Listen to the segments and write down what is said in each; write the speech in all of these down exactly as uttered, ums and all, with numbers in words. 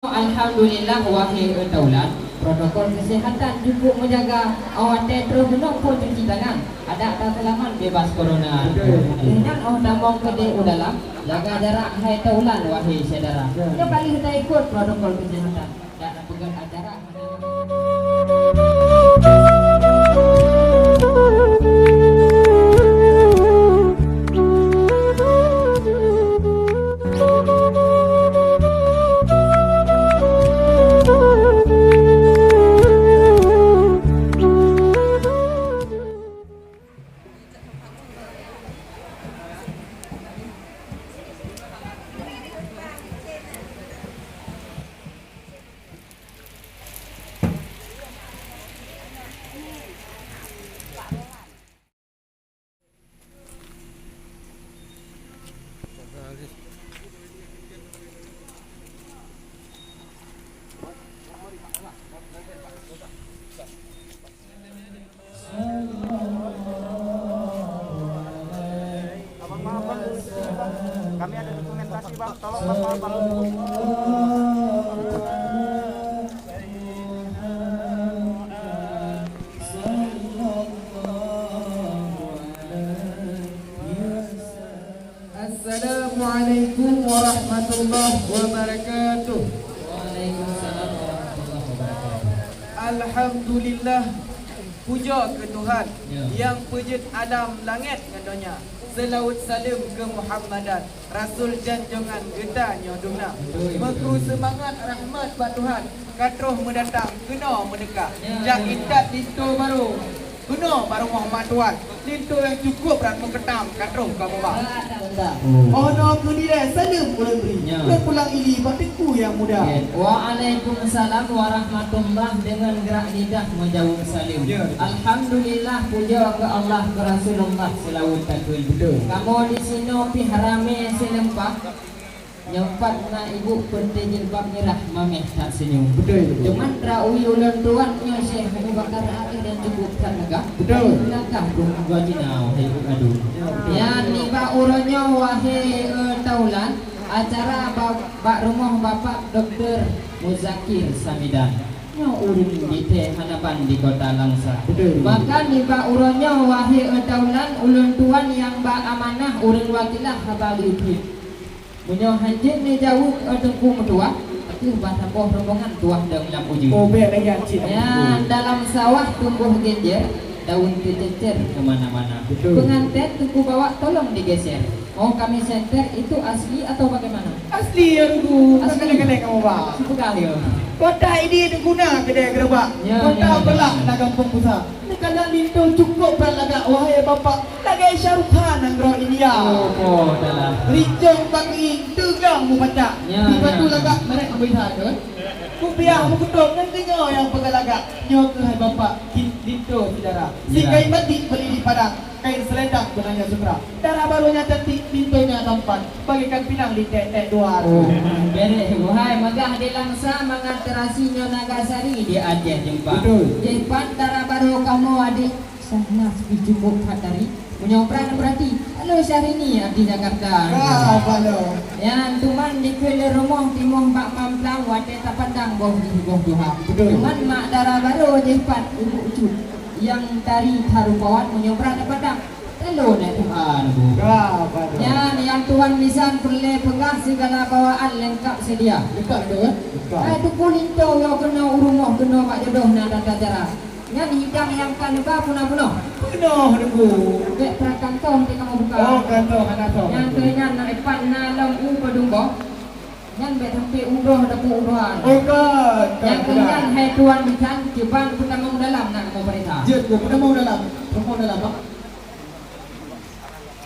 Alhamdulillah, wahé e taulan, protokol kesehatan cukup meujaga. Awak teh troh keunoe pun cuci tangan, adak taseulamat bebas corona. Betul. Nyan oh tamong keudeh u dalam, jaga jarak hai taulan, wahé syedara. Ya. Nyoe ka lheueh taikot protokol kesehatan. Dak na peugét acara. Abang, maaf, Bang. Kami ada dokumentasi, Bang. Tolong, Bang, maaf, Bang. Assalamualaikum warahmatullahi wabarakatuh. Waalaikumsalam warahmatullahi wabarakatuh. Alhamdulillah, puja keu Tuhan, ya, nyang peujeuet alam langét ngon donya. Seulaweuet saleuem keu Muhammadan, Rasul janjongan geutanyoe dum na. Betul, betul. Meukru seumangat rahmat bak Tuhan, ka troh meudatang keunoe meudeuka. Ya, jak ya. Intat linto barô. Keunoe bak rumoh mak tuan, linto nyang cukup brat meukeutam ka troh ka mubah. Oh. Oh noe keu dilèe saleuem ulôn bri. Ya. Lôn pulang ili bak teungku nyang muda. Ya. Waalaikumsalam warahmatullah, deungon grak lidah meujaweueb saleuem. Ya. Alhamdulillah, puja keu Allah, keu Rasulullah, seulaweuet takheun. Betul. Kamoe disinoe pih ramé seuleumpat. Nyoe pat na ibu peuntée jilbab mirah, mameh that seunyum. Beutôi, beutôi. Cuman rawi ulôn tuan nyoe Syekh Abu Bakar Arif nyang cukup that megah. Beutôi. Langkah dua jina, wahé aduh. Ya, beutôi. Nyan nibak uroe nyoe, wahé, eh, taulan, acara ba-, bak rumoh Bapak Doktor Muzakir Samidan. Nyoe ureueng jitée hana ban di kota Langsa. Beutôi. Bahkan nibak uroe nyoe, wahé, eh, taulan, ulôn tuan nyang ba amanah ureueng wakilah haba geuyue. Meunyoe hanjeuet neujaweueb, eh, Teungku meutuah, ateueh bah saboh rombongan tuah dong lam ujeuen. Oh, bèk lagèe nyan cit. Nyan dalam sawah tumboh genjer, daun teucecer keu mana-mana. Betul. Pengantin Teungku bawa tolong digeser. Oh, kami senter, itu asli atau bagaimana? Asli, ya, Teungku. Asli. Bukan kaleng-kaleng kamoe ba. Sipeugah, ya. Kota Idi Teungku na keudè geureubak. Ya, ya, ya. Kota Beulah na gampông Busa. Neukalon linto cukup brat lagak, wahai Bapak, lagèe Shah Rukh Khan nanggroe India. Oh, oh, dah lah. Rincong bagi teugang mupacak. Ya, ya. Di batu lagak merek meuliha tu. Kupiah meukeutop ngon teungoh nyang peugah lagak. Nyoe keuh hai Bapak, ki-, linto syedara. Ya. Si kain batik beuli di Padang, kain selendang benangnya sutra. Dara barô nyang cantik, linto nyang tampan. Bagaikan pinang di tek-tek dua. Oh, beres, wahai megah di Langsa, mangat teurasi nyoe Nagasari di Aceh Jeumpa. Betul. Jih pat dara barô kamoe adik Syahnas pih cukup that tari. Meunyoe pran peurati, halo Syahrini abdi Jakarta. Ah, halo. Nyan teuma dikeue lé rumoh timoh bak mamplam watèe tapandang boh jih boh tuha. Betul. Teuma mak dara barô jih pat ibu cut nyang tari that rupawan meunyoe pran tapandang. Telo nèk Tuhan, Bu. Ka, ka, ka. Nyan nyang tuan bisan peureulèe peugah sigala bawaan leungkap seudia. Leungkap tu, eh? Leungkap. Hai Teungku linto nyoe keunoe u rumoh keunoe bak jodoh na tata cara. Nyan hidang nyang ka neuba puna-puna. Peunoh, Teungku. Bèk pra kantong teuka meubuka. Oh, kantong hana tong. Nyan keuh nyan na ipat na lom u peudumboh. Nyan bèk sampai u droe ataupun u dua. Oh, ka, ka, ka. Nyan keuh nyan hai tuan bisan, kiban peutamong dalam nak kamoe peurintah. Jeuet, Bu, peutamong dalam. Peutamong dalam, Pak.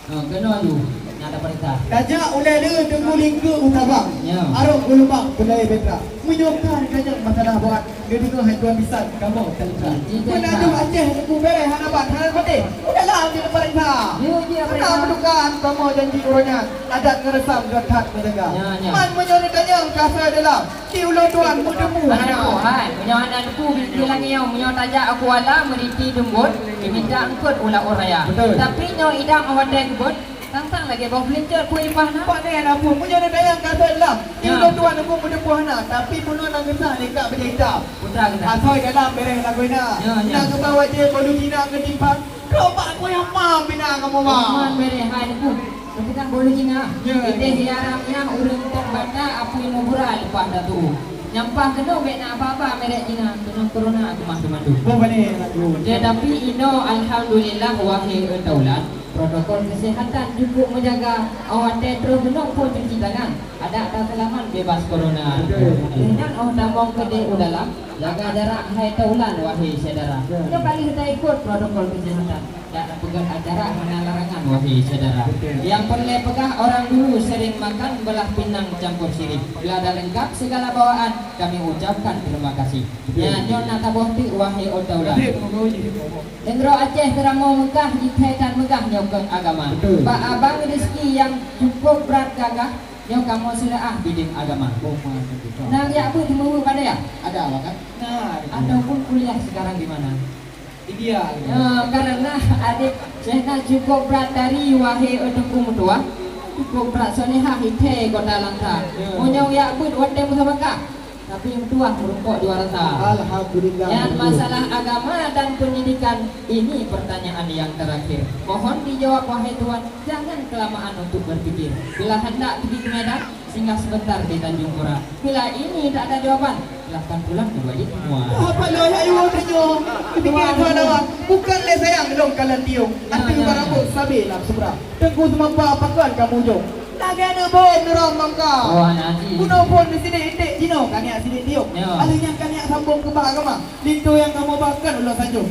Ha, keunoe aju, nyang tapeurintah. Tajak ulèe le Teungku Lingkeuk u tabang. Ya. Arok geuleubang beulai bendera. Meunyoe ka geujak masalah buat, geudeungoe hai tuan bisan, kamoe teuka. Ya, ya, ya. Peunajoh Aceh Teungku bèrèh hana ban hana patéh. Udahlah, ambil peurintah. Ya, ya, peurintah. Hana meutuka kamoe janji uroe nyan. Adat ngon reusam jeuet that meujaga. Ya, ya. Man meunyoe neutanyong ka asai dalam. Di ulôn tuan meuteumu hana. Hana teupeu, hai. Meunyoe hana teupeu, bisi lagèe nyoe, meunyoe tajak u Kuala, meuriti deumbot, jimita eungkot u laôt raya. Betul. Tapi nyoe idang watèe geubot, Sang-sang lagèe boh peulincot peue ipah na. Pak nyan ampôn, meunyoe neutanyong ka asai lam, di ulôn tuan Teungku meuteupeue hana, tapi bunoe na geusah lé kak bajèe itam. Putra geutanyoe. Asai dalam bèrèh lagoina. Ya, ya. Na geuba wajéb bolu Cina keu timphan. Keu bak kue hamam bina kamoe ba. Hamam bèrèh hai Teungku. Tapi kan bolu Cina. Ya, ya. Idéh hiaram nyan ureueng teuk bata apui mubura leupah datu. Nyampah keunoe bèk na aba-aba merek Cina, keunoe corona keumah teumatu. Boh bani lagu. Tetapi inoe alhamdulillah wahé e taulan. Protokol kesehatan cukup meujaga, awak teh troh gunong pun cuci tangan, adak taseulamat bebas corona. Betul. Lheuh nyan óh tamong keudeh u dalam, jaga jarak hai taulan wahé syedara. Betul. Nyoe ka lheuh taikot protokol kesehatan, dak tapeugöt acara hana larangan wahé syedara. Betul. Nyang peureulèe peugah orang dulu sering makan belah pinang campur sirih. Bila dah lengkap segala bawaan, kami ucapkan terima kasih. Betul. Nyan nyoe na taboh teuk wahé e taulan. Betul. Nanggroe Aceh seuramoe meugah, jithèe that meugah nyoe keu agama. Betul. Bak abang rezeki nyang cukup brat gagah, nyoe kamoe seuleuah bideueng agama. Oh, mantap, betul. Nang jak beuet meuheueh padé ya? Ada, Bang, kan? Nah, betul. Ataupun kuliah sekarang di mana? India. Ya, karena adik Syekh na cukup brat dari wahé e Teungku meutuah, cukup brat solehah ithèe kota Langsa. Ya. Meunyoe jak beuet watèe musabakah, tapi meutuah meurumpok juara sa. Alhamdulillah. Nyan masalah agama dan pendidikan, ini pertanyaan yang terakhir. Mohon dijawab, wahai Tuan, jangan kelamaan untuk berpikir. Bila hendak pergi ke Medan, singgah sebentar di Tanjung Pura. Bila ini tak ada jawaban, silahkan pulang kembali semua. Apa lo ya iwo tanyoe? Kepikir tuan awak. Bukan lé sayang lôn kalon tiong. Ya, ateueh ya, barang ya. Bot sabe lam seberang. Teungku seumapa pakon kamoe ujong. Lagèe aneuk bom nurang mangka. Oh, aneuk haji. Bunoe phon di sini iték jinoe ka niat sini tiup. Ya. Alèh nyan ka niat sambong keu bak agama. Linto nyang kamoe ba kon ulôn sanjong.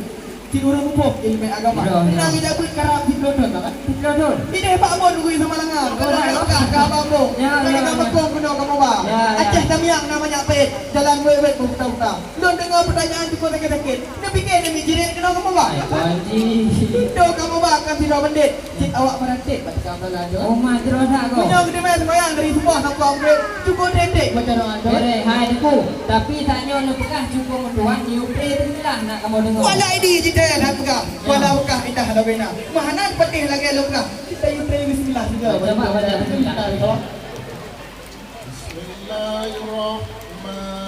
Cit ureueng muphom ileumèe agama. Ya, ya. Nang ijak beuet karab siplôh thôn, kan? Siplôh thôn. Idéh bak mon gui sama langan. Oh, ya. Kah ka bak mon. Ya, ya, ya. Kah bak mon keunoe kamoe ba. Ya, ya. Aceh Tamiang na manyak pét. Jalan wèt-wèt beuta-beuta. Lôn deungö peutanyaan cukup sakét-sakét. Neupike neumi jirek keunoe kamoe ba. Hai, Tuan Ji. Linto kamoe ba kan sidroe bandét. Cit awak meuratéb bak tukang salat tu. Oh, ma, jroh that ko. Meunyoe geuteumé seumayang dari suboh sampoe maghrib, cukup trendek baca doa tu. Bèrèh, hai Teungku. Tapi tanyoe neupeugah cukup meutuah, yue pré teulah nak kamoe deungö. Kuala Idi jitée that peugah. Ya. Kuala Mekah indah lagoina. Meuhana patéh lagée lôn peugah. Kita yue pré bismillah juga. Coba baca bismillah. Bismillahirrahmanirrahim.